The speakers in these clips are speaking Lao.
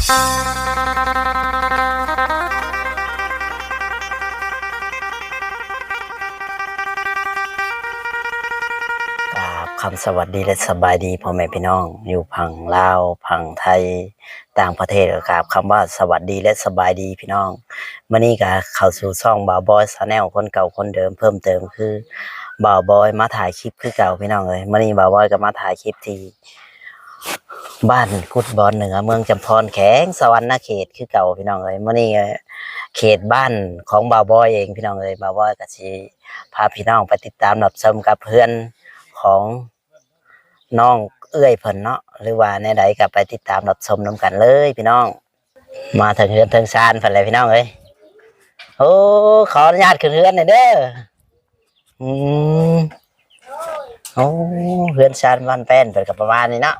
ກາບຄຳສະຫວັດດີ ແລະ ສະບາຍດີພໍ່ແມ່ພີ່ນ້ອງ ຢູ່ຝັ່ງລາວ ຝັ່ງໄທ ຕ່າງປະເທດ ກໍກາບຄຳວ່າສະຫວັດດີ ແລະ ສະບາຍດີພີ່ນ້ອງ. ມື້ນີ້ກໍເຂົ້າສູ່ຊ່ອງບ່າວບອຍ Channel ຄົນເກົ່າຄົນເດີມ ເພີ່ມເຕີມຄືບ່າວບອຍມາຖ່າຍຄລິບຄືເກົ່າພີ່ນ້ອງເອີຍ. ມື້ນີ້ບ່າວບອຍກໍມາຖ່າຍຄລິບທີ່ ບ້ານກຸດບອນເໜືອ ເມືອງຈຳພອນ ແຂວງສະຫວັນນະເຂດຄືເກົ່າພີ່ນ້ອງເອີຍ. ມື້ນີ້ເຂດບ້ານຂອງບ່າວບອຍເອງພີ່ນ້ອງເອີຍ. ບ່າວບອຍກໍຊິພາພີ່ນ້ອງໄປຕິດຕາມຮັບຊົມກັບເຮືອນຂອງນ້ອງເອື້ອຍເພິ່ນເນາະ ຫຼືວ່າແນວໃດກໍໄປຕິດຕາມຮັບຊົມນຳກັນເລີຍພີ່ນ້ອງ. ມາເຖິງເຮືອນເຖິງຊານເພິ່ນແລ້ວພີ່ນ້ອງເອີຍ. ໂອ້ ຂໍອະນຸຍາດຂຶ້ນເຮືອນໜ່ອຍເດີ. ອືມ ໂອ້ ເຮືອນຊານບ້ານແປ້ນເພິ່ນກໍປະມານນີ້ເນາະ.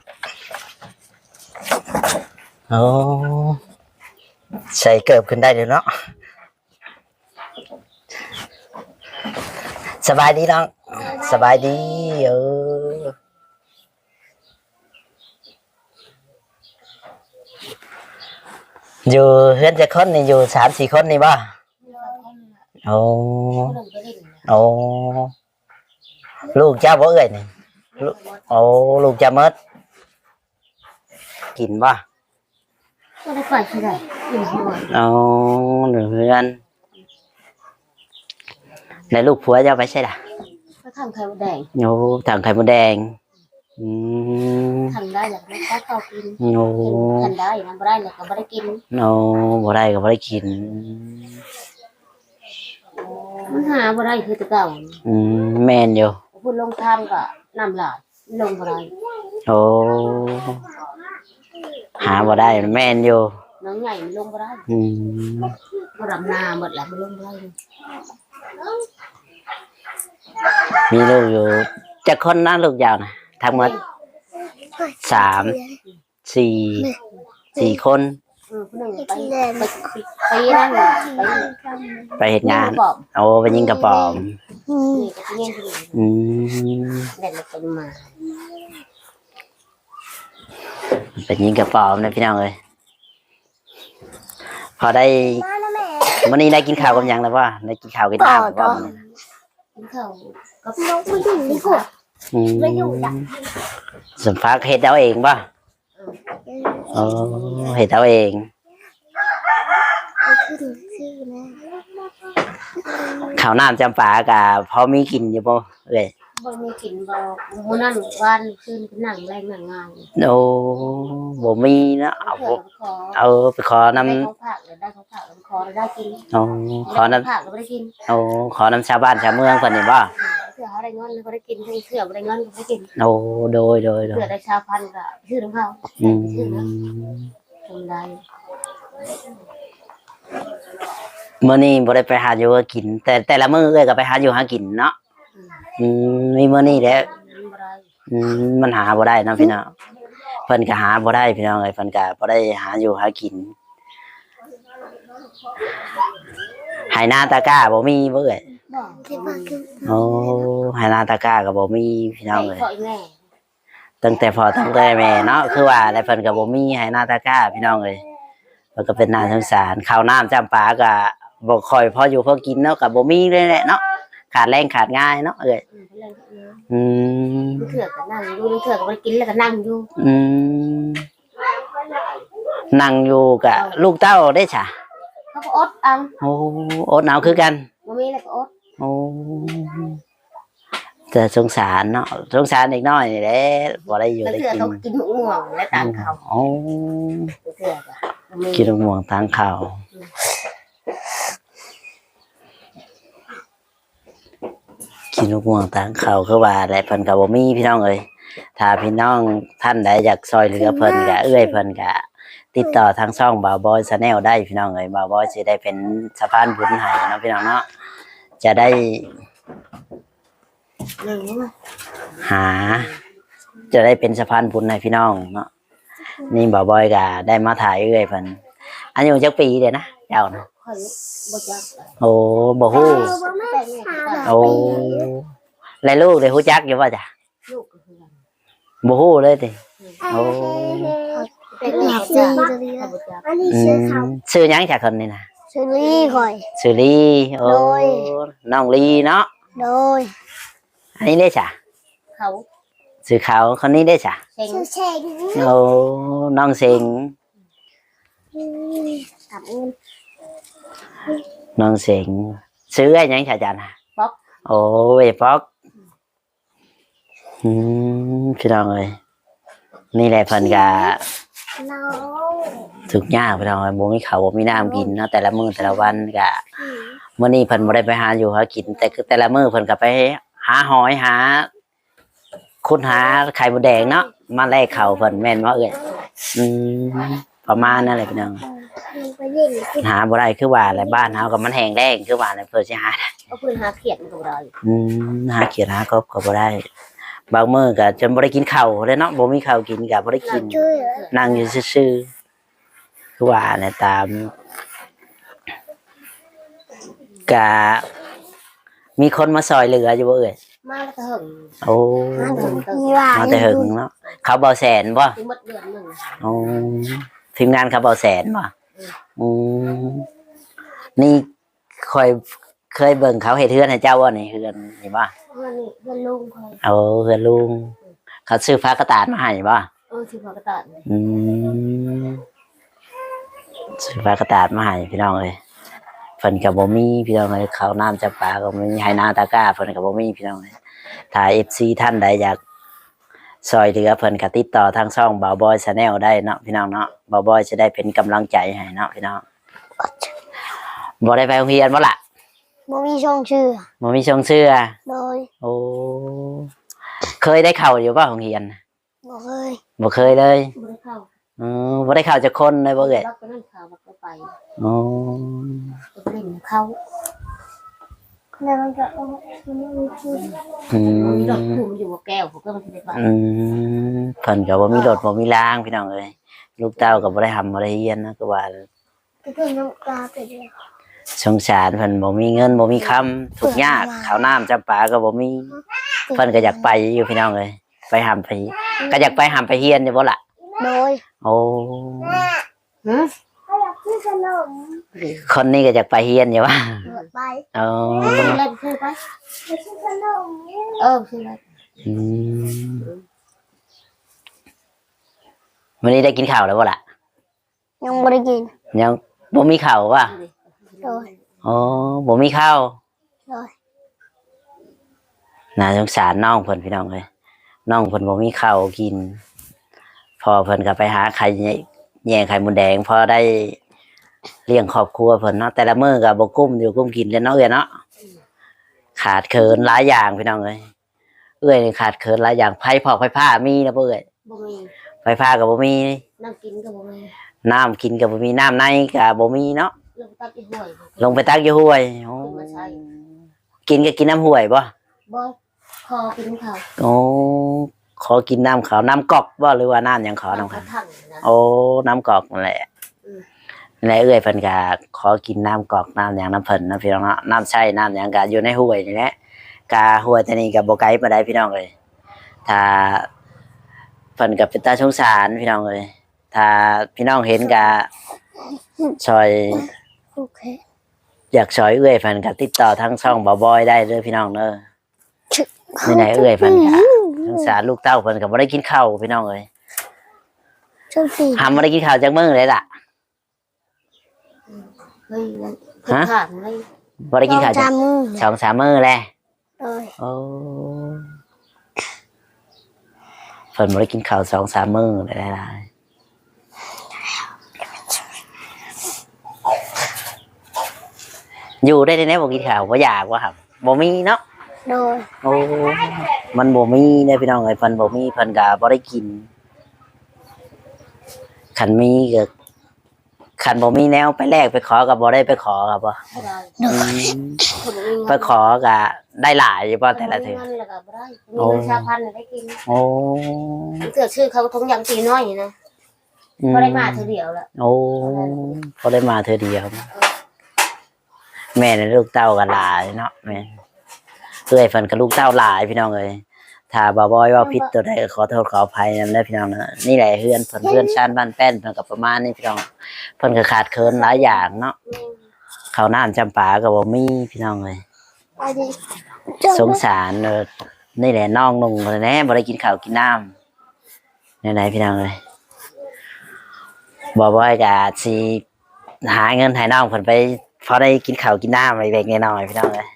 ໂອ້ ໃສ່ເກີບຂຶ້ນໄດ້ເລີຍເນາະ. ສະບາຍດີນ້ອງ. ສະບາຍດີ. ເອີ ຢູ່ເຮືອນຈັກຄົນນີ້? ຢູ່ສາມສີ່ຄົນນີ້ບໍ່? ໂອ້ ໂອ້ ລູກເຈົ້າບໍ່ເອື້ອຍນີ້? ລູກ ໂອ້ ລູກເຈົ້າໝົດ. ກິນບໍ່? ບໍ່ໄດ້ໄປໃສໃດ ຢູ່ເຮືອນ. ອໍ ຢູ່ເຮືອນ. ແລ້ວລູກຜົວເຈົ້າໄປໃສລະ? ໄປຖາງໄຂ່ມົດແດງ. ໂອ້ ຖາງໄຂ່ມົດແດງ. ອືມ ຄັນໄດ້ແລ້ວກໍໄປເຂົ້າກິນ. ໂອ້ ຄັນໄດ້ນະ ບໍ່ໄດ້ແລ້ວກໍບໍ່ໄດ້ກິນ. ໂອ້ ບໍ່ໄດ້ກໍບໍ່ໄດ້ກິນ. ມັນຫາບໍ່ໄດ້ຄືແຕ່ເກົ່າ. ອືມ ແມ່ນຢູ່. ພຸ້ນລົງທາງກໍນ້ຳຫຼາຍ ລົງບໍ່ໄດ້. ໂອ້ ຫາບໍ່ໄດ້ ແມ່ນຢູ່. ນ້ອງໃຫຍ່ມັນລົງບໍ່ໄດ້. ອືມ ບໍ່ດຳນາໝົດແລ້ວ ມັນລົງບໍ່ໄດ້. ມີລູກຢູ່ຈັກຄົນນະ ລູກເຈົ້ານະ? ທັງໝົດ ສາມ ສີ່ ສີ່ຄົນ. ເອີ ຜູ້ໜຶ່ງໄປ ໄປ ໄປນັ້ນ ໄປ ໄປເຮັດງານ. ໂອ້ ໄປຍິງກະປອມ. ອືມ ແມ່ນລະ ເປັນມາ ໄປຍິງກະປອມນະພີ່ນ້ອງເອີຍ. ພໍໄດ້ ມື້ນີ້ໄດ້ກິນເຂົ້າກັບຫຍັງແລ້ວບໍ່? ໄດ້ກິນເຂົ້າກິນນ້ຳບໍ່? ກິນເຂົ້າກັບ ອືມ ສຳພາດເຮັດເອົາເອງບໍ່? ເອີ ເຮັດເອົາເອງ. ເຂົ້ານ້ຳຈຳປາກະພໍມີກິນຢູ່ບໍ່ເອື້ອຍ? ບໍ່ມີກິນບໍ່ ມື້ນັ້ນວານຄືນນັ່ງແລງນັ່ງງານ. ໂອ້ ບໍ່ມີເນາະ. ເອົາ ເອົາໄປຂໍນຳ ໄດ້ຂອງຝາກ ໄດ້ຂອງຝາກ ຂໍໄດ້ກິນ. ໂອ້ ຂໍນຳ ຂອງຝາກກໍບໍ່ໄດ້ກິນ. ໂອ້ ຂໍນຳຊາວບ້ານຊາວເມືອງເພິ່ນນີ້ບໍ່? ເທື່ອເຮົາໄດ້ເງິນກໍໄດ້ກິນ ເທື່ອບໍ່ໄດ້ເງິນກໍບໍ່ໄດ້ກິນ. ໂອ້ ໂດຍ ໂດຍ ໂດຍ. ເທື່ອໄດ້ຊາວພັນກໍຊື້ນຳເຂົາ. ອືມ ໄດ້. ມື້ນີ້ບໍ່ໄດ້ໄປຫາຢູ່ຫາກິນ ແຕ່ ແຕ່ລະມື້ເອື້ອຍກໍໄປຫາຢູ່ຫາກິນເນາະ. ອືມ ອືມ ມີມື້ນີ້ແຫຼະ. ອືມ ມັນຫາບໍ່ໄດ້ເນາະພີ່ນ້ອງ. ເພິ່ນກໍຫາບໍ່ໄດ້ພີ່ນ້ອງເອີຍ ເພິ່ນກໍບໍ່ໄດ້ຫາຢູ່ຫາກິນ. ໄຮ່ນາຕາກ້າບໍ່ມີບໍ່ເອື້ອຍ? ບໍ່. ໂອ້ ໄຮ່ນາຕາກ້າກໍບໍ່ມີພີ່ນ້ອງເອີຍ. ຕັ້ງແຕ່ພໍ່ຕັ້ງແຕ່ແມ່ເນາະ ຄືວ່າແຫຼະ ເພິ່ນກໍບໍ່ມີໄຮ່ນາຕາກ້າພີ່ນ້ອງເອີຍ. ເພິ່ນກໍເປັນໜ້າສົງສານ. ເຂົ້ານ້ຳຈຳປາກໍບໍ່ຄ່ອຍພໍຢູ່ພໍກິນເນາະ ກໍບໍ່ມີເລີຍແຫຼະເນາະ. ຂາດແລງຂາດງາຍເນາະເອື້ອຍ. ອືມ ອືມ ເທື່ອກໍນັ່ງຢູ່ ເທື່ອກໍບໍ່ໄດ້ກິນ ແລ້ວກໍນັ່ງຢູ່. ອືມ ນັ່ງຢູ່ກະ ເອີ ລູກເຕົ້າເດ້ຊະ? ເຂົາກໍອົດເອົາ. ໂອ້ ອົດເອົາຄືກັນ. ບໍ່ມີແລ້ວກໍອົດ. ໂອ້ ແຕ່ສົງສານເນາະ ສົງສານເດັກນ້ອຍນີ້ແຫຼະ ບໍ່ໄດ້ຢູ່ໄດ້ກິນ. ເທື່ອກໍກິນໝາກມ່ວງ ແລະຕາມເຂົາ. ໂອ້ ເທື່ອກໍບໍ່ມີ ກິນໝາກມ່ວງຕາມເຂົາ. ອືມ ກິນໝາກມ່ວງຕາມເຂົາ ຄືວ່າແຫຼະ ເພິ່ນກໍບໍ່ມີພີ່ນ້ອງເອີຍ. ຖ້າພີ່ນ້ອງທ່ານໃດຢາກຊ່ອຍເຫຼືອເພິ່ນກະ ເອື້ອຍເພິ່ນກະຕິດຕໍ່ທາງຊ່ອງບ່າວບອຍ Channel ໄດ້ພີ່ນ້ອງເອີຍ. ບ່າວບອຍຊິໄດ້ເປັນສະພານບຸນໃຫ້ເນາະພີ່ນ້ອງເນາະ. ຈະໄດ້ຫາ ຈະໄດ້ເປັນສະພານບຸນໃຫ້ພີ່ນ້ອງເນາະ. ນີ້ບ່າວບອຍກະໄດ້ມາຖ່າຍເອື້ອຍເພິ່ນ. ອາຍຸຈັກປີແລ້ວນະເຈົ້ານະ? ຂ້ອຍບໍ່ຈັກ. ໂອ້ ບໍ່ຮູ້. ໂອ້ ແລະລູກໄດ້ຮູ້ຈັກຢູ່ບໍ່ຈະ? ລູກກໍຄືກັນ ບໍ່ຮູ້ເລີຍຕິ? ອືມ ໂອ້ ເປັນ ເຂົາເຈົ້າ ຊື່ ອັນນີ້ ອືມ ຊື່ເຂົາ ຊື່ຫຍັງຈ້ະຄົນນີ້ນະ? ຊື່ລີຂ້ອຍ ຊື່ລີ ໂອ້ ໂດຍ ນ້ອງລີເນາະ ໂດຍ ອັນນີ້ເດ້ຈ້ະ? ເຂົາ ຊື່ເຂົາ ຄົນນີ້ເດ້ຈ້ະ? ເສັງ ຊື່ເສັງ ໂອ້ ນ້ອງເສັງ ອືມ ກັບອື່ນ ນ້ອງເສັງ ຊື່ເອື້ອຍຫຍັງຈ້ະ? ອາຈານ ປອກ ໂອ້ຍ ປອກ ອືມ ພີ່ນ້ອງເອີຍ ນີ້ແຫຼະເພິ່ນກະທຸກຍາກພີ່ນ້ອງເອີຍ ບໍ່ມີເຂົ້າບໍ່ມີນ້ຳກິນເນາະ ແຕ່ລະມື້ແຕ່ລະວັນກະ ອືມ ມື້ນີ້ເພິ່ນບໍ່ໄດ້ໄປຫາຢູ່ຫາກິນ ແຕ່ ແຕ່ລະມື້ເພິ່ນກະໄປຫາຫອຍຫາຂຸດຫາໄຂ່ມົດແດງເນາະ ມາແລກເຂົ້າເພິ່ນ ແມ່ນບໍ່ເອື້ອຍ? ອືມ ປະມານນັ້ນແຫຼະພີ່ນ້ອງ ຫາບໍ່ໄດ້ຄືວ່າແຫຼະ ບ້ານເຮົາກໍມັນແຫ້ງແລ້ງຄືວ່າແຫຼະ ເພິ່ນຊິຫາໄດ້ ເອົາເພິ່ນຫາຂຽດມັນກໍບໍ່ໄດ້ ອືມ ຫາຂຽດຫາກົບກໍບໍ່ໄດ້ ບາງມື້ກໍຈົນບໍ່ໄດ້ກິນເຂົ້າເລີຍເນາະ ບໍ່ມີເຂົ້າກິນກໍບໍ່ໄດ້ກິນ ນັ່ງຢູ່ຊື່ໆ ຄືວ່າແຫຼະ ຕາມ ກະມີຄົນມາຊ່ອຍເຫຼືອຢູ່ບໍ່ເອື້ອຍ? ມາແຕ່ເຫິງ ໂອ້ ມາແຕ່ເຫິງເນາະ ເຂົາເບົາແສນບໍ່? ຊິໝົດເດືອນໜຶ່ງ ໂອ້ ທີມງານເຂົາເບົາແສນບໍ່? ອືມ ອືມ ນີ້ຂ້ອຍເຄີຍເບິ່ງເຂົາເຮັດເຮືອນໃຫ້ເຈົ້າບໍ່ນີ້? ເຮືອນນີ້ບໍ່? ເຮືອນນີ້ເຮືອນລຸງຂ້ອຍ ໂອ້ ເຮືອນລຸງ ເຂົາຊື້ຜ້າກະຕາດມາໃຫ້ບໍ່? ເອີ ຊື້ຜ້າກະຕາດ ອືມ ຊື້ຜ້າກະຕາດມາໃຫ້ພີ່ນ້ອງເອີຍ ເພິ່ນກໍບໍ່ມີພີ່ນ້ອງເອີຍ ເຂົ້ານ້ຳຈຳປາກໍບໍ່ມີ ໄຮ່ນາຕາກ້າເພິ່ນກໍບໍ່ມີພີ່ນ້ອງເອີຍ ຖ້າເອັຟຊີທ່ານໃດຢາກຊ່ອຍເຫຼືອເພິ່ນກໍຕິດຕໍ່ທາງຊ່ອງບ່າວບອຍແຊນແນວໄດ້ເນາະພີ່ນ້ອງເນາະ ບ່າວບອຍຈະໄດ້ເປັນກຳລັງໃຈໃຫ້ເນາະພີ່ນ້ອງ ບໍ່ໄດ້ໄປໂຮງຮຽນບໍ່ລະ? ບໍ່ມີຊົງເຊື່ອ ບໍ່ມີຊົງເຊື່ອ ໂດຍ ໂອ້ ເຄີຍໄດ້ເຂົ້າຢູ່ບໍ່ໂຮງຮຽນ? ບໍ່ເຄີຍ ບໍ່ເຄີຍເລີຍ ບໍ່ໄດ້ເຂົ້າ ເອີ ບໍ່ໄດ້ເຂົ້າຈັກຄົນເລີຍບໍ່ເອື້ອຍ? ບັກຕົວນັ້ນເຂົ້າ ບັກຕົວໄປ ອໍ ຕົວໄປຫຼິ້ນເຂົ້າ ແລ້ວມັນກໍ ອືມ ມັນມີລົດພູມຢູ່ບໍ່ແກ້ວ ເພິ່ນກໍບໍ່ໄດ້ໄປ ອືມ ເພິ່ນກໍບໍ່ມີລົດ ບໍ່ມີລາງ ພີ່ນ້ອງເອີຍ ລູກເຕົ້າກໍບໍ່ໄດ້ຮ່ຳບໍ່ໄດ້ຮຽນນະ ຄືວ່າ ສງສານເພິ່ນ ບໍ່ມີເງິນບໍ່ມີຄຳ ທຸກຍາກ ເຂົ້ານ້ຳຈຳປາກໍບໍ່ມີ ເພິ່ນກໍຢາກໄປຢູ່ພີ່ນ້ອງເອີຍ ໄປຮ່ຳໄປ ກໍຢາກໄປຮ່ຳໄປຮຽນຢູ່ບໍ່ລະ? ໂດຍ ໂອ້ ຫື ຄົນນີ້ກໍຢາກໄປຮຽນຢູ່ຫວາ? ໄປ ໂອ້ ແລ້ວຄືໄປ ໄປຊື້ຂະໜົມ ເອີ ຊື້ ອືມ ມື້ນີ້ໄດ້ກິນເຂົ້າແລ້ວບໍ່ລະ? ຍັງບໍ່ໄດ້ກິນ ຍັງບໍ່ມີເຂົ້າຫວາ? ໂດຍ ອໍ ບໍ່ມີເຂົ້າ ໂດຍ ໜ້າສົງສານນ້ອງເພິ່ນພີ່ນ້ອງເອີຍ ນ້ອງເພິ່ນບໍ່ມີເຂົ້າກິນ ພໍ່ເພິ່ນກໍໄປຫາໄຂ່ແຍ່ໄຂ່ມົດແດງ ພໍໄດ້ລ້ຽງຄອບຄົວເພິ່ນເນາະ ແຕ່ລະມື້ກໍບໍ່ກຸ້ມຢູ່ກຸ້ມກິນເດ້ເນາະ ເອື້ອຍເນາະ ຂາດເຂີນຫຼາຍຢ່າງພີ່ນ້ອງເອີຍ. ເອື້ອຍນີ້ຂາດເຂີນຫຼາຍຢ່າງ ໄຟຟອກໄຟຟ້າມີແລ້ວບໍ່ເອື້ອຍ? ບໍ່ມີ ໄຟຟ້າກໍບໍ່ມີ ນ້ຳກິນກໍບໍ່ມີ ນ້ຳກິນກໍບໍ່ມີ ນ້ຳໃນກໍບໍ່ມີເນາະ ລົງໄປຕັກຢູ່ຫ້ວຍ ລົງໄປຕັກຢູ່ຫ້ວຍ ໂອ້ ຂຶ້ນມາໃຊ້ ກິນກໍກິນນ້ຳຫ້ວຍບໍ່? ບໍ່ ຂໍກິນເຂົາ ໂອ້ ຂໍກິນນ້ຳເຂົາ ນ້ຳກອກບໍ່ ຫຼືວ່ານ້ຳຫຍັງເຂົາ ນ້ຳ ນ້ຳເຂົາ ກະຖັງນະ ໂອ້ ນ້ຳກອກນັ້ນແຫຼະ ອືມ ແລະເອື້ອຍເພິ່ນກະຂໍກິນນ້ຳກອກນ້ຳຫຍັງນຳເພິ່ນເນາະພີ່ນ້ອງເນາະ ນ້ຳໃຊ້ນ້ຳຫຍັງກະຢູ່ໃນຫ້ວຍນີ້ແຫຼະ ກະຫ້ວຍແຖວນີ້ກະບໍ່ໄກປານໃດພີ່ນ້ອງເອີຍ ຖ້າ ເພິ່ນກະເປັນຕາສົງສານພີ່ນ້ອງເອີຍ ຖ້າພີ່ນ້ອງເຫັນກະຊ່ອຍ ໂອເຄ ຢາກຊ່ອຍເອື້ອຍເພິ່ນກະຕິດຕໍ່ທາງຊ່ອງບ່າວບອຍໄດ້ເດີພີ່ນ້ອງເດີ ນີ້ແຫຼະເອື້ອຍເພິ່ນກະສົງສານລູກເຕົ້າເພິ່ນກະບໍ່ໄດ້ກິນເຂົ້າພີ່ນ້ອງເອີຍ ຫຳບໍ່ໄດ້ກິນເຂົ້າຈັກມື້ເລີຍລະ? ເຮີ້ຍ ຮະ? ບໍ່ໄດ້ກິນເຂົ້າຈັກ ສອງສາມມື້ ສອງສາມມື້ແລ້ວ ໂດຍ ໂອ້ ເພິ່ນບໍ່ໄດ້ກິນເຂົ້າສອງສາມມື້ແລ້ວ ຢູ່ໄດ້ແນວບໍ່ກິນເຂົ້າ ບໍ່ຢາກບໍ່ຫຳ ບໍ່ມີເນາະ ໂດຍ ໂອ້ ມັນບໍ່ມີເດ້ພີ່ນ້ອງເອີຍ ເພິ່ນບໍ່ມີ ເພິ່ນກະບໍ່ໄດ້ກິນ ຄັນມີກະ ຄັນບໍ່ມີແນວໄປແລກໄປຂໍກໍບໍ່ໄດ້ໄປຂໍກໍບໍ່ ບໍ່ໄດ້ ໂດຍ ອືມ ຄົນບໍ່ມີເງິນ ໄປຂໍກໍໄດ້ຫຼາຍຢູ່ບໍ່ແຕ່ລະເທື່ອ ບໍ່ມີເງິນແລ້ວກໍບໍ່ໄດ້ ໂອ້ ມີເງິນຊາວພັນໄດ້ກິນ ໂອ້ ເທື່ອຊື້ເຂົ້າຖົງຢາງຕີນ້ອຍນີ້ນະ ອືມ ພໍໄດ້ມາເທື່ອດຽວລະ ໂອ້ ພໍໄດ້ມາເທື່ອດຽວ ເອີ ແມ່ນ ລູກເຕົ້າກໍຫຼາຍເນາະ ແມ່ນ ເອື້ອຍເພິ່ນກໍລູກເຕົ້າຫຼາຍພີ່ນ້ອງເອີຍ ຖ້າບ່າວບອຍເວົ້າຜິດຕົວໃດກໍຂໍໂທດຂໍອະໄພນຳເດີພີ່ນ້ອງເນາະ. ນີ້ແຫຼະເຮືອນເພິ່ນ ເຮືອນຊານບ້ານແປ້ນເພິ່ນກໍປະມານນີ້ພີ່ນ້ອງ. ເພິ່ນກໍຂາດເຂີນຫຼາຍຢ່າງເນາະ. ເຂົ້ານ້ຳຈຳປາກໍບໍ່ມີພີ່ນ້ອງເອີຍ. ສົງສານເອີ. ນີ້ແຫຼະນ້ອງນຸ່ງເພິ່ນແຫຼະ ບໍ່ໄດ້ກິນເຂົ້າກິນນ້ຳ. ແນວໃດພີ່ນ້ອງເອີຍ. ບ່າວບອຍກໍຊິຫາເງິນໃຫ້ນ້ອງເພິ່ນໄປ ພໍໄດ້ກິນເຂົ້າກິນນ້ຳເລັກໆນ້ອຍໆພີ່ນ້ອງເອີຍ.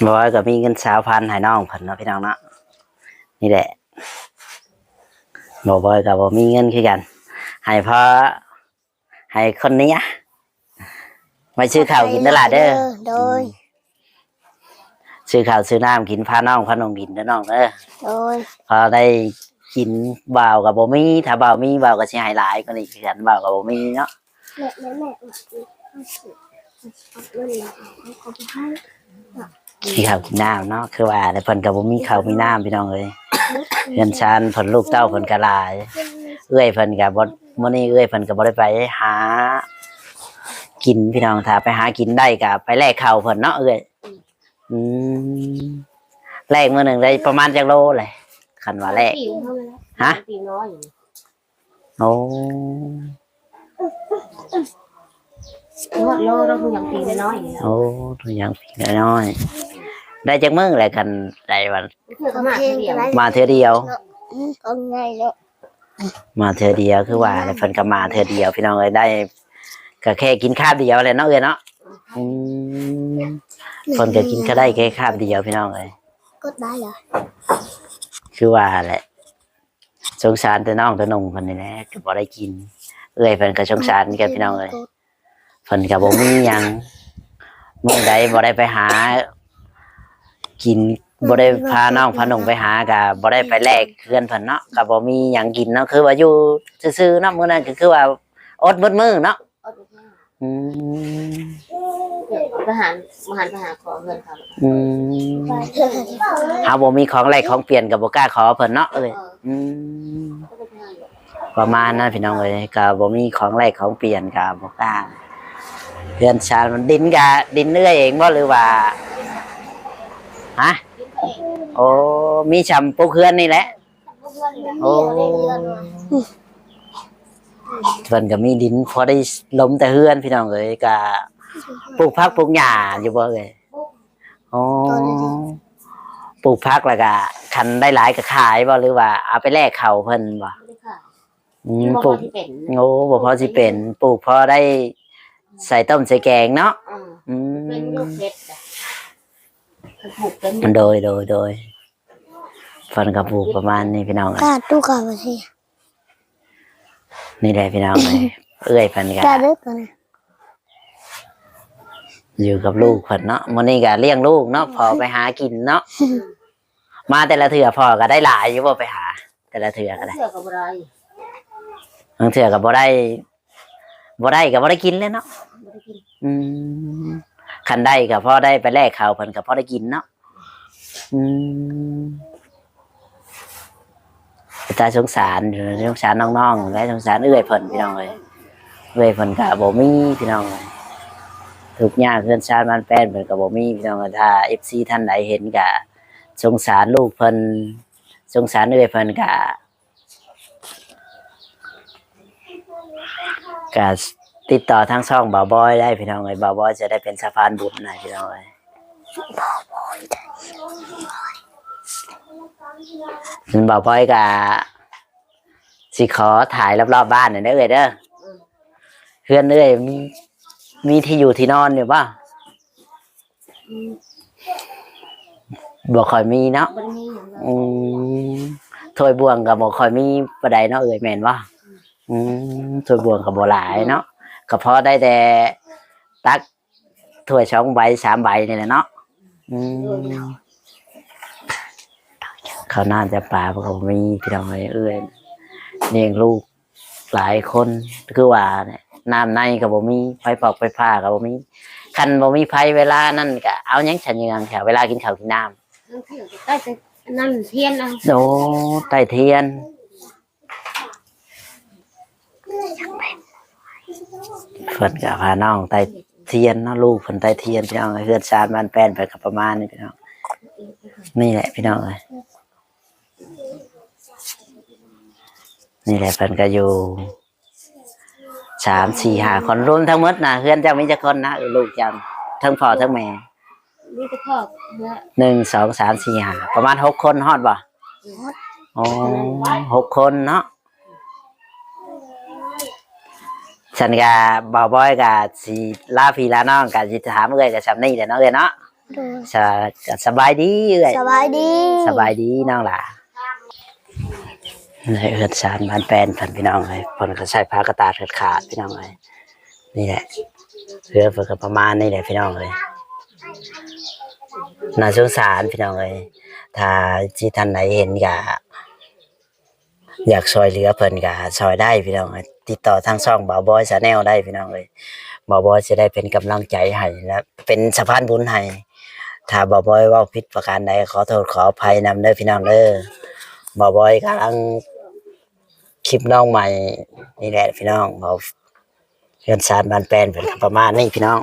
ບ່າວບອຍກໍມີເງິນຊາວພັນໃຫ້ນ້ອງເພິ່ນເນາະພີ່ນ້ອງເນາະ. ນີ້ແຫຼະ ບ່າວບອຍກໍບໍ່ມີເງິນຄືກັນ ໃຫ້ພໍ ໃຫ້ຄົນນີ້ອະ ໄວ້ຊື້ເຂົ້າກິນເດີຫຼ້າເດີ. ໂດຍ ອືມ ຊື້ເຂົ້າຊື້ນ້ຳກິນ ພານ້ອງພານຸ່ງກິນເດີນ້ອງເດີ. ໂດຍ ພໍໄດ້ກິນ ບ່າວກໍບໍ່ມີ ຖ້າບ່າວມີ ບ່າວກໍຊິໃຫ້ຫຼາຍກວ່ານີ້ຄືກັນ ບ່າວກໍບໍ່ມີເນາະ. ແມ່ ແມ່ ແມ່ ກິນເຂົ້າກິນນ້ຳເນາະ ຄືວ່າແຫຼະ ເພິ່ນກໍບໍ່ມີເຂົ້າມີນ້ຳພີ່ນ້ອງເອີຍ. ເຮືອນຊານເພິ່ນ ລູກເຕົ້າເພິ່ນກໍຫຼາຍ ເອື້ອຍເພິ່ນກໍບໍ່ ມື້ນີ້ເອື້ອຍເພິ່ນກໍບໍ່ໄດ້ໄປຫາກິນພີ່ນ້ອງ. ຖ້າໄປຫາກິນໄດ້ກໍໄປແລກເຂົ້າເພິ່ນເນາະເອື້ອຍ. ອືມ ແລກມື້ໜຶ່ງໄດ້ປະມານຈັກໂລແຫຼະ ຄັນວ່າແລກ? ຮະ? ໂອ້ ຮອດໂລດອກ ທຸກຢ່າງປີນ້ອຍໆ. ໂອ້ ທຸກຢ່າງປີນ້ອຍໆ. ໄດ້ຈັກມື້ແຫຼະ ຄັນໄດ້ວ່າ? ມາເທື່ອດຽວ ຂອງໃຫຍ່ເນາະ ມາເທື່ອດຽວ. ຄືວ່າແຫຼະ ເພິ່ນກໍມາເທື່ອດຽວພີ່ນ້ອງເອີຍ. ໄດ້ ກໍແຄ່ກິນຄາບດຽວແຫຼະເນາະເອື້ອຍເນາະ. ອືມ ເພິ່ນກໍກິນ ກໍໄດ້ແຄ່ຄາບດຽວພີ່ນ້ອງເອີຍ. ຄືວ່າແຫຼະ ສົງສານແຕ່ນ້ອງແຕ່ນຸ່ງເພິ່ນນີ້ແຫຼະ ກໍບໍ່ໄດ້ກິນ. ເອື້ອຍເພິ່ນກໍສົງສານຄືກັນພີ່ນ້ອງເອີຍ. ເພິ່ນກໍບໍ່ມີຫຍັງ ມື້ໃດບໍ່ໄດ້ໄປຫາກິນ ບໍ່ໄດ້ພານ້ອງພານຸ່ງໄປຫາ ກໍບໍ່ໄດ້ໄປແລກເຮືອນເພິ່ນເນາະ ກໍບໍ່ມີຫຍັງກິນເນາະ. ຄືວ່າຢູ່ຊື່ໆເນາະ ມື້ນັ້ນກໍຄືວ່າອົດເບິດມື້ເນາະ. ອືມ ໄປຫາ ບໍ່ຫັນໄປຫາຂໍເຮືອນເຂົາ. ອືມ ເຮົາບໍ່ມີຂອງແລກຂອງປ່ຽນກໍບໍ່ກ້າຂໍເພິ່ນເນາະເອີຍ. ເອີ ອືມ ປະມານນັ້ນພີ່ນ້ອງເອີຍ ກໍບໍ່ມີຂອງແລກຂອງປ່ຽນກໍບໍ່ກ້າ. ເຮືອນຊານ ດິນກໍດິນເອື້ອຍເອງບໍ່ ຫຼືວ່າ? ຮະ? ໂອ້ ມີຊ່ຳປຸກເຮືອນນີ້ແຫຼະ. ໂອ້ ເພິ່ນກໍມີດິນພໍໄດ້ລົມແຕ່ເຮືອນພີ່ນ້ອງເອີຍ. ກໍປູກຜັກປູກຫຍ້າຢູ່ບໍ່ເອີຍ? ອໍ ປູກຜັກແລ້ວກໍຄັນໄດ້ຫຼາຍກໍຂາຍບໍ່ ຫຼືວ່າເອົາໄປແລກເຂົ້າເພິ່ນບໍ່? ບໍ່ໄດ້ຂາຍ. ອືມ ບໍ່ພໍຊິເປັນ. ປູກ ໂອ້ ບໍ່ພໍຊິເປັນ ປູກພໍໄດ້ໃສ່ຕົ້ມໃສ່ແກງເນາະ. ອືມ ອືມ ເປັນລູກເຫັດ ປູກເປັນ. ໂດຍ ໂດຍ ໂດຍ ເພິ່ນກໍປູກປະມານນີ້ພີ່ນ້ອງ. ກາດຕູກາບໍ່ຊິ ນີ້ແຫຼະພີ່ນ້ອງເອີຍ ເອື້ອຍເພິ່ນກໍ ກາດເດີ ຢູ່ກັບລູກເພິ່ນເນາະ. ມື້ນີ້ກໍລ້ຽງລູກເນາະ ພໍ່ໄປຫາກິນເນາະ. ມາແຕ່ລະເທື່ອພໍ່ກໍໄດ້ຫຼາຍຢູ່ບໍ່ ໄປຫາແຕ່ລະເທື່ອກໍໄດ້? ເທື່ອກໍບໍ່ໄດ້ ບາງເທື່ອກໍບໍ່ໄດ້ ບໍ່ໄດ້ກໍບໍ່ໄດ້ກິນແຫຼະເນາະ. ບໍ່ໄດ້ກິນ. ອືມ ຄັນໄດ້ກໍພໍໄດ້ໄປແລກເຂົ້າເພິ່ນກໍພໍໄດ້ກິນເນາະ. ອືມ ຕາສົງສານຢູ່ ສົງສານນ້ອງໆ ແລະ ສົງສານເອື້ອຍເພິ່ນພີ່ນ້ອງເອີຍ. ເອື້ອຍເພິ່ນກໍບໍ່ມີພີ່ນ້ອງເອີຍ ທຸກຍາກ ເຮືອນຊານບ້ານແປ້ນເພິ່ນກໍບໍ່ມີພີ່ນ້ອງເອີຍ. ຖ້າເອັຟຊີທ່ານໃດເຫັນກໍສົງສານລູກເພິ່ນ ສົງສານເອື້ອຍເພິ່ນກໍ ກະຕິດຕໍ່ທາງຊ່ອງບ່າວບອຍໄດ້ພີ່ນ້ອງເອີຍ ບ່າວບອຍຈະໄດ້ເປັນສະພານບຸນໃຫ້ພີ່ນ້ອງເອີຍ. ບ່າວບອຍກະຊິຂໍຖ່າຍລອບໆບ້ານໜ່ອຍເດີເອື້ອຍເດີ. ເຮືອນເອື້ອຍມີ ມີທີ່ຢູ່ທີ່ນອນຢູ່ບໍ່? ອືມ ບໍ່ຄ່ອຍມີເນາະ. ບໍ່ໄດ້ມີຫຍັງເລີຍ. ອືມ ຖ້ວຍບ່ວງກໍບໍ່ຄ່ອຍມີປານໃດເນາະເອື້ອຍ ແມ່ນບໍ່? ອືມ ຖ້ວຍບ່ວງກໍບໍ່ຫຼາຍເນາະ ກໍພໍໄດ້ແຕ່ຕັກຖ້ວຍສອງໃບສາມໃບນີ້ແຫຼະເນາະ. ອືມ ເຂົ້ານ້ຳຈຳປາກໍບໍ່ມີ ພີ່ນ້ອງເອີຍ ເອື້ອຍລ້ຽງລູກ ຫຼາຍຄົນ ຄືວ່າແຫຼະ ນ້ຳໃນກໍບໍ່ມີ ໄຟຟອກໄຟຟ້າກໍບໍ່ມີ. ຄັນບໍ່ມີໄຟເວລານັ້ນກໍເອົາຫຍັງຊະເຍືອງ ເວລາກິນເຂົ້າກິນນ້ຳ? ບາງເທື່ອກໍໄຕ້ແຕ່ອັນນັ້ນ ທຽນເອົາ. ໂອ້ ໄຕ້ທຽນ. ເພິ່ນກໍພານ້ອງໄຕ້ທຽນເນາະ ລູກເພິ່ນໄຕ້ທຽນ ພີ່ນ້ອງ. ເຮືອນຊານບ້ານແປ້ນເພິ່ນກໍປະມານນີ້ ພີ່ນ້ອງ. ນີ້ແຫຼະພີ່ນ້ອງເອີຍ ນີ້ແຫຼະ ເພິ່ນກໍຢູ່ສາມ ສີ່ ຫ້າຄົນ ລວມທັງໝົດນະ ເຮືອນເຈົ້າມີຈັກຄົນນະ ເອີ ລູກເຈົ້າ ທັງພໍ່ທັງແມ່? ມີແຕ່ພໍ່ ໜຶ່ງ ສອງ ສາມ ສີ່ ຫ້າ ປະມານຫົກຄົນ ຮອດບໍ່? ຮອດ. ອໍ ຫົກຄົນເນາະ. ຊັ້ນກະ ບ່າວບອຍກະຊິລາພີ່ລານ້ອງ ກະຊິຖາມເອື້ອຍກະສ່ຳນີ້ແຫຼະເນາະ ເອື້ອຍເນາະ. ໂດຍ. ສະ ກະສະບາຍດີເອື້ອຍ. ສະບາຍດີ. ສະບາຍດີນ້ອງຫຼ້າ. ໃນເຮືອນຊານບ້ານແປ້ນເພິ່ນພີ່ນ້ອງເອີຍ ເພິ່ນກໍໃຊ້ຜ້າກະຕາດຂາດໆ ພີ່ນ້ອງເອີຍ. ນີ້ແຫຼະ ເຮືອນເພິ່ນກໍປະມານນີ້ແຫຼະພີ່ນ້ອງເອີຍ. ໜ້າສົງສານພີ່ນ້ອງເອີຍ. ຖ້າທີ່ທ່ານໃດເຫັນກະ ຢາກຊ່ອຍເຫຼືອເພິ່ນກະຊ່ອຍໄດ້ພີ່ນ້ອງເອີຍ. ຕິດຕໍ່ທາງຊ່ອງບ່າວບອຍ Channel ໄດ້ພີ່ນ້ອງເອີຍ. ບ່າວບອຍຊິໄດ້ເປັນກຳລັງໃຈໃຫ້ ແລະ ເປັນສະພານບຸນໃຫ້. ຖ້າບ່າວບອຍເວົ້າຜິດປະການໃດ ຂໍໂທດຂໍອະໄພນຳເດີພີ່ນ້ອງເດີ. ບ່າວບອຍກຳລັງຄລິບນ້ອງໃໝ່ນີ້ແຫຼະພີ່ນ້ອງ. ເຮືອນຊານບ້ານແປ້ນເພິ່ນກໍປະມານນີ້ພີ່ນ້ອງ.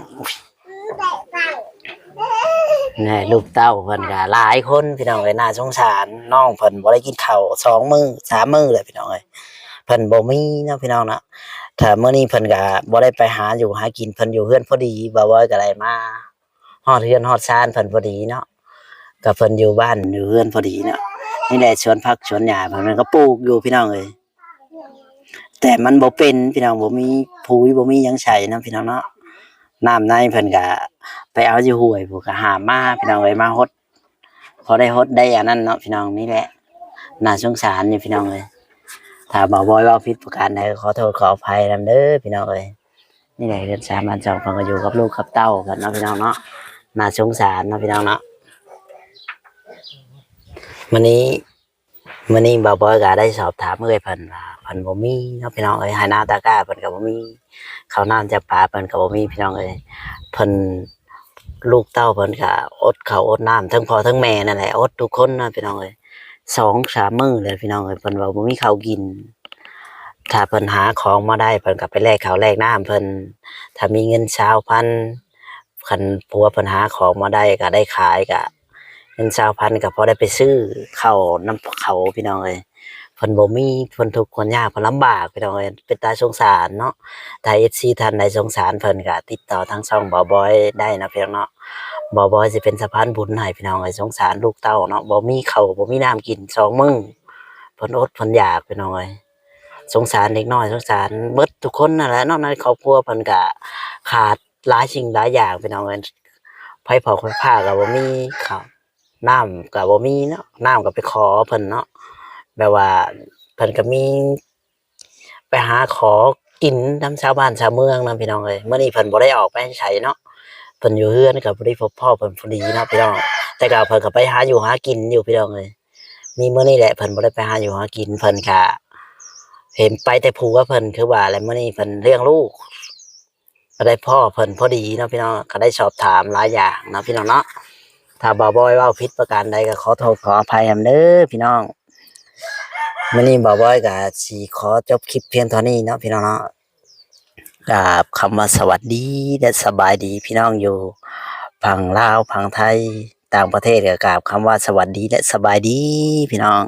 ແນ່ ລູກເຕົ້າເພິ່ນກໍຫຼາຍຄົນພີ່ນ້ອງເອີຍ. ໜ້າສົງສານ ນ້ອງເພິ່ນບໍ່ໄດ້ກິນເຂົ້າສອງມື້ສາມມື້ແລ້ວພີ່ນ້ອງເອີຍ. ເພິ່ນບໍ່ມີເນາະພີ່ນ້ອງເນາະ. ຖ້າມື້ນີ້ເພິ່ນກໍບໍ່ໄດ້ໄປຫາຢູ່ຫາກິນ ເພິ່ນຢູ່ເຮືອນພໍດີ. ບ່າວບອຍກໍໄດ້ມາຮອດເຮືອນຮອດຊານເພິ່ນພໍດີເນາະ. ກໍເພິ່ນຢູ່ບ້ານຢູ່ເຮືອນພໍດີເນາະ. ນີ້ແຫຼະ ສວນຜັກສວນຫຍ້າເພິ່ນ ເພິ່ນກໍປູກຢູ່ພີ່ນ້ອງເອີຍ. ແຕ່ມັນບໍ່ເປັນພີ່ນ້ອງ ບໍ່ມີປຸ໋ຍ ບໍ່ມີຫຍັງໃສ່ນຳພີ່ນ້ອງເນາະ. ນ້ຳໃນເພິ່ນກະໄປເອົາຢູ່ຫ້ວຍພຸ້ນ ກະຫາມມາພີ່ນ້ອງເອີຍ ມາຫົດ ພໍໄດ້ຫົດໄດ້ອັນນັ້ນເນາະພີ່ນ້ອງ. ນີ້ແຫຼະ ໜ້າສົງສານຢູ່ພີ່ນ້ອງເອີຍ. ຖ້າບ່າວບອຍເວົ້າຜິດປະການໃດ ຂໍໂທດຂໍອະໄພນຳເດີພີ່ນ້ອງເອີຍ. ນີ້ແຫຼະ ເຮືອນຊານບ້ານຊ່ອງ ເພິ່ນກໍຢູ່ກັບລູກກັບເຕົ້າເພິ່ນເນາະພີ່ນ້ອງເນາະ. ໜ້າສົງສານເນາະພີ່ນ້ອງເນາະ. ມື້ນີ້ ມື້ນີ້ບ່າວບອຍກໍໄດ້ສອບຖາມເອື້ອຍເພິ່ນວ່າ ເພິ່ນບໍ່ມີເນາະພີ່ນ້ອງເອີຍ. ໄຮ່ນາຕາກ້າເພິ່ນກໍບໍ່ມີ ເຂົ້ານ້ຳຈຳປາເພິ່ນກໍບໍ່ມີພີ່ນ້ອງເອີຍ. ເພິ່ນ ລູກເຕົ້າເພິ່ນກໍອົດເຂົ້າອົດນ້ຳ ທັງພໍ່ທັງແມ່ນັ້ນແຫຼະ ອົດທຸກຄົນນະພີ່ນ້ອງເອີຍ. ສອງສາມມື້ແລ້ວພີ່ນ້ອງເອີຍ ເພິ່ນວ່າບໍ່ມີເຂົ້າກິນ. ຖ້າເພິ່ນຫາຂອງມາໄດ້ ເພິ່ນກໍໄປແລກເຂົ້າແລກນ້ຳເພິ່ນ. ຖ້າມີເງິນຊາວພັນ ຄັນຜົວເພິ່ນຫາຂອງມາໄດ້ກໍໄດ້ຂາຍ ກະເງິນຊາວພັນກໍພໍໄດ້ໄປຊື້ເຂົ້ານຳເຂົາພີ່ນ້ອງເອີຍ. ເພິ່ນບໍ່ມີ ເພິ່ນທຸກຄົນຍາກ ເພິ່ນລຳບາກພີ່ນ້ອງເອີຍ. ເປັນຕາສົງສານເນາະ. ຖ້າເອັຟຊີທ່ານໃດສົງສານເພິ່ນກໍຕິດຕໍ່ທາງຊ່ອງບ່າວບອຍໄດ້ນະພີ່ນ້ອງເນາະ. ບ່າວບອຍຊິເປັນສະພານບຸນໃຫ້ພີ່ນ້ອງເອີຍ. ສົງສານລູກເຕົ້າເນາະ ບໍ່ມີເຂົ້າບໍ່ມີນ້ຳກິນສອງມື້ ເພິ່ນອົດເພິ່ນຢາກພີ່ນ້ອງເອີຍ. ສົງສານເດັກນ້ອຍ ສົງສານເບິດທຸກຄົນນັ້ນແຫຼະເນາະ. ໃນຄອບຄົວເພິ່ນກະຂາດຫຼາຍສິ່ງຫຼາຍຢ່າງພີ່ນ້ອງເອີຍ. ໄຟຟອກໄຟຟ້າກໍບໍ່ມີ ເຂົ້າ ນ້ຳກໍບໍ່ມີເນາະ. ນ້ຳກໍໄປຂໍເພິ່ນເນາະ ແບບວ່າເພິ່ນກໍມີ ໄປຫາຂໍກິນນຳຊາວບ້ານຊາວເມືອງນຳພີ່ນ້ອງເອີຍ. ມື້ນີ້ເພິ່ນບໍ່ໄດ້ອອກໄປໃສເນາະ ເພິ່ນຢູ່ເຮືອນ ກໍບໍ່ໄດ້ພົບພໍ້ເພິ່ນພໍດີເນາະພີ່ນ້ອງ. ແຕ່ກໍເພິ່ນກໍໄປຫາຢູ່ຫາກິນຢູ່ພີ່ນ້ອງເອີຍ. ມີມື້ນີ້ແຫຼະ ເພິ່ນບໍ່ໄດ້ໄປຫາຢູ່ຫາກິນ ເພິ່ນກະເຫັນໄປແຕ່ຜົວເພິ່ນຄືວ່າແຫຼະ. ມື້ນີ້ເພິ່ນລ້ຽງລູກ ກໍໄດ້ພໍ້ເພິ່ນພໍດີເນາະພີ່ນ້ອງ ກໍໄດ້ສອບຖາມຫຼາຍຢ່າງເນາະພີ່ນ້ອງເນາະ. ຖ້າບ່າວບອຍເວົ້າຜິດປະການໃດ ກໍຂໍໂທດຂໍອະໄພນຳເດີພີ່ນ້ອງ. ມື້ນີ້ບ່າວບອຍກໍຊິຂໍຈົບຄລິບພຽງເທົ່ານີ້ເນາະພີ່ນ້ອງເນາະ. ກາບຄຳວ່າສະຫວັດດີ ແລະ ສະບາຍດີພີ່ນ້ອງຢູ່ຝັ່ງລາວ ຝັ່ງໄທ ຕ່າງປະເທດ ກໍກາບຄຳວ່າສະຫວັດດີ ແລະ ສະບາຍດີພີ່ນ້ອງ.